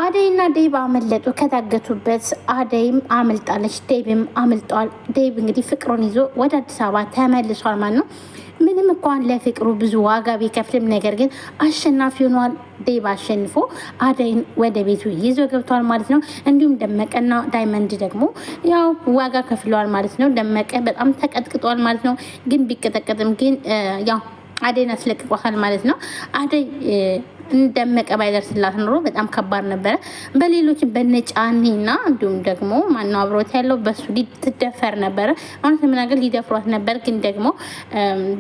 አደይና ዴብ አመለጡ ከታገቱበት። አደይም አመልጣለች፣ ዴብም አመልጧል። ዴብ እንግዲህ ፍቅሩን ይዞ ወደ አዲስ አበባ ተመልሷል ማለት ነው። ምንም እንኳን ለፍቅሩ ብዙ ዋጋ ቢከፍልም ነገር ግን አሸናፊ ሆኗል። ዴብ አሸንፎ አደይን ወደ ቤቱ ይዞ ገብቷል ማለት ነው። እንዲሁም ደመቀና ዳይመንድ ደግሞ ያው ዋጋ ከፍለዋል ማለት ነው። ደመቀ በጣም ተቀጥቅጧል ማለት ነው። ግን ቢቀጠቀጥም ግን ያው አደይን አስለቅቋታል ማለት ነው። አደይ እንደመቀ ባይደርስላት ኖሮ በጣም ከባድ ነበረ። በሌሎች በነጫኔና እንዲሁም ደግሞ ማነው አብሮት ያለው በሱ ትደፈር ነበረ። እውነት ለመናገር ሊደፍሯት ነበር፣ ግን ደግሞ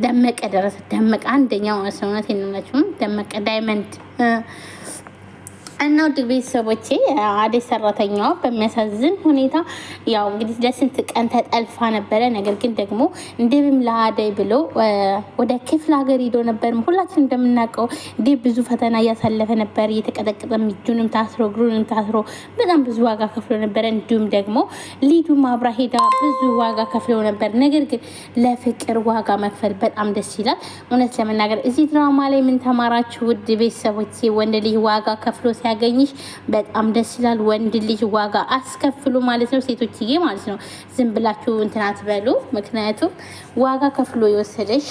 ደመቀ ደረሰ። ደመቀ አንደኛው ሰውነት የንላችሁም ደመቀ ዳይመንድ እና ውድ ቤተሰቦቼ አደይ ሰራተኛዋ በሚያሳዝን ሁኔታ ያው እንግዲህ ለስንት ቀን ተጠልፋ ነበረ። ነገር ግን ደግሞ ዴብም ለአደይ ብሎ ወደ ክፍለ ሀገር ሄዶ ነበር። ሁላችን እንደምናውቀው ዴብ ብዙ ፈተና እያሳለፈ ነበር። እየተቀጠቀጠ እጁንም ታስሮ እግሩንም ታስሮ በጣም ብዙ ዋጋ ከፍሎ ነበረ። እንዲሁም ደግሞ ሊዱ አብራ ሄዳ ብዙ ዋጋ ከፍሎ ነበር። ነገር ግን ለፍቅር ዋጋ መክፈል በጣም ደስ ይላል። እውነት ለመናገር እዚህ ድራማ ላይ ምን ተማራችሁ ውድ ቤተሰቦቼ? ወንድ ልጅ ዋጋ ከፍሎ ሲያገኝሽ በጣም ደስ ይላል። ወንድ ልጅ ዋጋ አስከፍሉ ማለት ነው፣ ሴቶችዬ ማለት ነው። ዝም ብላችሁ እንትን አትበሉ። ምክንያቱም ዋጋ ከፍሎ የወሰደሽ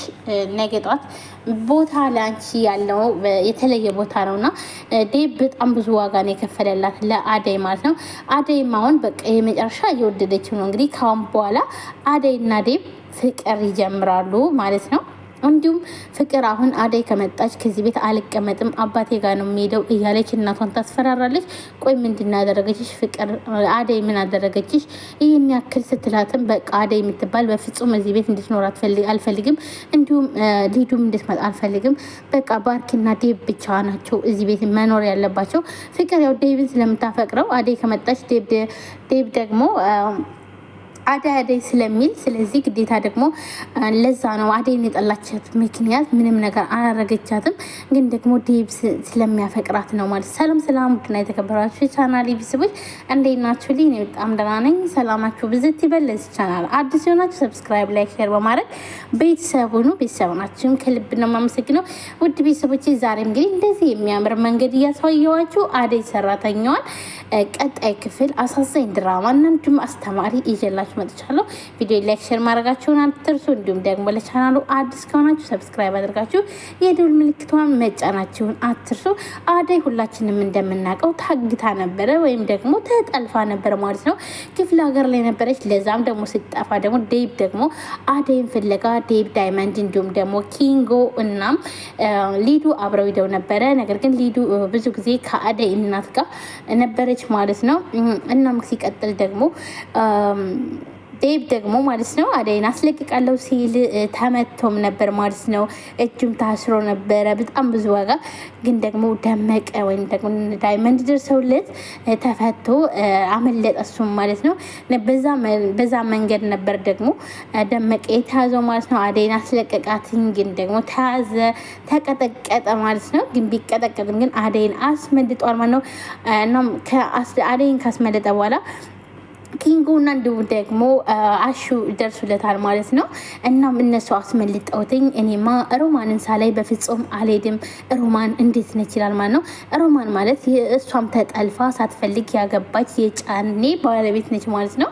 ነገ ጧት ቦታ ለአንቺ ያለው የተለየ ቦታ ነው እና ዴብ በጣም ብዙ ዋጋ ነው የከፈለላት ለአደይ ማለት ነው። አደይም አሁን በቃ የመጨረሻ እየወደደችው ነው። እንግዲህ ካሁን በኋላ አደይና ዴብ ፍቅር ይጀምራሉ ማለት ነው። እንዲሁም ፍቅር አሁን አደይ ከመጣች ከዚህ ቤት አልቀመጥም አባቴ ጋር ነው የሚሄደው እያለች እናቷን ታስፈራራለች። ቆይ ምንድን ያደረገችሽ ፍቅር አደይ ምን አደረገችሽ ይህን ያክል ስትላትም በቃ አደይ የምትባል በፍጹም እዚህ ቤት እንድትኖር አልፈልግም፣ እንዲሁም ሊዱም እንድትመጣ አልፈልግም። በቃ ባርኪና ዴብ ብቻ ናቸው እዚህ ቤት መኖር ያለባቸው። ፍቅር ያው ዴብን ስለምታፈቅረው አደይ ከመጣች ዴብ ደግሞ አደይ አደይ ስለሚል ስለዚህ ግዴታ ደግሞ ለዛ ነው አደይን የጠላቻት ምክንያት ምንም ነገር አላረገቻትም፣ ግን ደግሞ ዴብ ስለሚያፈቅራት ነው ማለት። ሰላም ሰላም፣ ውድና የተከበራችሁ የቻናል ቤተሰቦች እንዴት ናችሁ? ልኝ በጣም ደህና ነኝ። ሰላማችሁ ብዝት ይበል። ለዚህ ቻናል አዲስ የሆናችሁ subscribe፣ like፣ share በማድረግ ቤተሰብ ሁኑ። ቤተሰብ ናችሁም ከልብ ነው የማመሰግነው። ውድ ቤተሰቦች ዛሬ እንግዲህ እንደዚህ የሚያምር መንገድ እያሳየኋችሁ አደይ ሰራተኛዋን ቀጣይ ክፍል አሳዛኝ ድራማ እና እንዲሁም አስተማሪ ይዤላችሁ መጥቻለሁ። ቪዲዮ like፣ share ማድረጋችሁን አትርሱ። እንዲሁም ደግሞ ለቻናሉ አዲስ ከሆናችሁ subscribe አድርጋችሁ የደውል ምልክቷን መጫናችሁን አትርሱ። አደይ ሁላችንም እንደምናውቀው ታግታ ነበረ ወይም ደግሞ ተጠልፋ ነበረ ማለት ነው። ክፍለ ሀገር ላይ ነበረች። ለዛም ደግሞ ስጠፋ ደግሞ ዴብ ደግሞ አደይን ፍለጋ ዴብ ዳይመንድ እንዲሁም ደግሞ ኪንጎ እናም ሊዱ አብረው ሂደው ነበረ። ነገር ግን ሊዱ ብዙ ጊዜ ከአደይ እናት ጋር ነበረች ማለት ነው። እናም ሲቀጥል ደግሞ ዴብ ደግሞ ማለት ነው አደይን አስለቅቃለሁ ሲል ተመቶም ነበር ማለት ነው። እጁም ታስሮ ነበረ በጣም ብዙ ዋጋ ግን ደግሞ ደመቀ ወይም ደግሞ ዳይመንድ ደርሰውለት ተፈቶ አመለጠ እሱም ማለት ነው። በዛ መንገድ ነበር ደግሞ ደመቀ የተያዘው ማለት ነው። አደይን አስለቀቃትኝ ግን ደግሞ ተያዘ፣ ተቀጠቀጠ ማለት ነው። ግን ቢቀጠቀጥም ግን አደይን አስመልጧል ማለት ነው። እናም አደይን ካስመለጠ በኋላ ኪንጎ እና እንዲሁም ደግሞ አሹ ደርሱለታል ማለት ነው። እናም እነሱ አስመልጠውትኝ እኔማ ሮማንን ሳላይ በፍጹም አልሄድም፣ ሮማን እንዴት ነች ይላል ማለት ነው። ሮማን ማለት እሷም ተጠልፋ ሳትፈልግ ያገባች የጫኔ ባለቤት ነች ማለት ነው።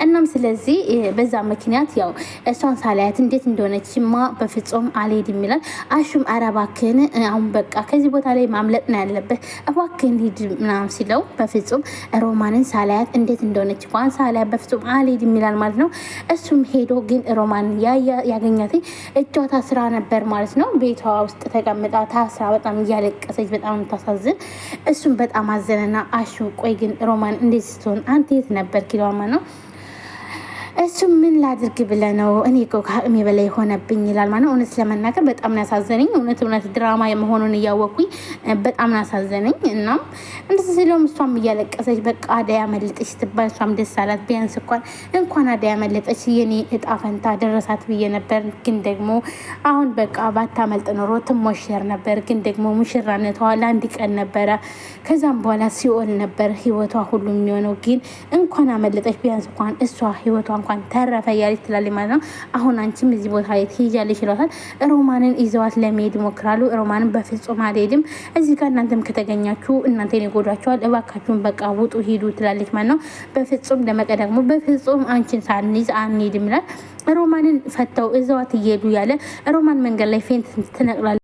እናም ስለዚህ በዛ ምክንያት ያው እሷን ሳላያት እንዴት እንደሆነችማ በፍጹም አልሄድም ይላል። አሹም ኧረ እባክህን አሁን በቃ ከዚህ ቦታ ላይ ማምለጥ ነው ያለብህ፣ እባክህን ሂድ ምናምን ሲለው በፍጹም ሮማንን ሳላያት እንዴት እንደሆነች እንኳን ሳላያ በፍጹም አልሄድም ይላል ማለት ነው። እሱም ሄዶ ግን ሮማን ያገኛት እጇ ታስራ ነበር ማለት ነው። ቤቷ ውስጥ ተቀምጣ ታስራ በጣም እያለቀሰች በጣም የምታሳዝን። እሱም በጣም አዘነና አሹ ቆይ ግን ሮማን እንዴት ስትሆን አንተ የት ነበር ይለዋል ማለት ነው። እሱም ምን ላድርግ ብለ ነው እኔ እኮ ከአቅሜ በላይ ሆነብኝ ይላል ማለት ነው። እውነት ለመናገር በጣም ነው ያሳዘነኝ። እውነት እውነት ድራማ የመሆኑን እያወቅኩኝ በጣም ነው ያሳዘነኝ። እናም እንደዚህ ሲለውም እሷም እያለቀሰች በቃ አደይ አመለጠች ስትባል እሷም ደስ አላት። ቢያንስ እንኳን አደይ አመለጠች የኔ እጣ ፈንታ ደረሳት ብዬ ነበር። ግን ደግሞ አሁን በቃ ባታመልጥ ኖሮ ትሞሸር ነበር። ግን ደግሞ ሙሽራነቷ ለአንድ ቀን ነበረ። ከዛም በኋላ ሲኦል ነበር ህይወቷ ሁሉ የሚሆነው። ግን እንኳን አመለጠች ቢያንስ እንኳን እሷ ህይወቷ እንኳን እንኳን ተረፈ እያለች ትላለች ማለት ነው። አሁን አንቺም እዚህ ቦታ ላይ ትሄጃለሽ ይሏታል። ሮማንን ይዘዋት ለመሄድ ይሞክራሉ። ሮማንን በፍጹም አልሄድም፣ እዚህ ጋር እናንተም ከተገኛችሁ እናንተን ይጎዷቸዋል፣ እባካችሁን በቃ ውጡ ሂዱ ትላለች ማለት ነው። በፍጹም ደመቀ ደግሞ በፍጹም አንቺን ሳንይዝ አንሄድም ይላል። ሮማንን ፈተው እዘዋት እየሄዱ ያለ ሮማን መንገድ ላይ faint ትነቅላለች።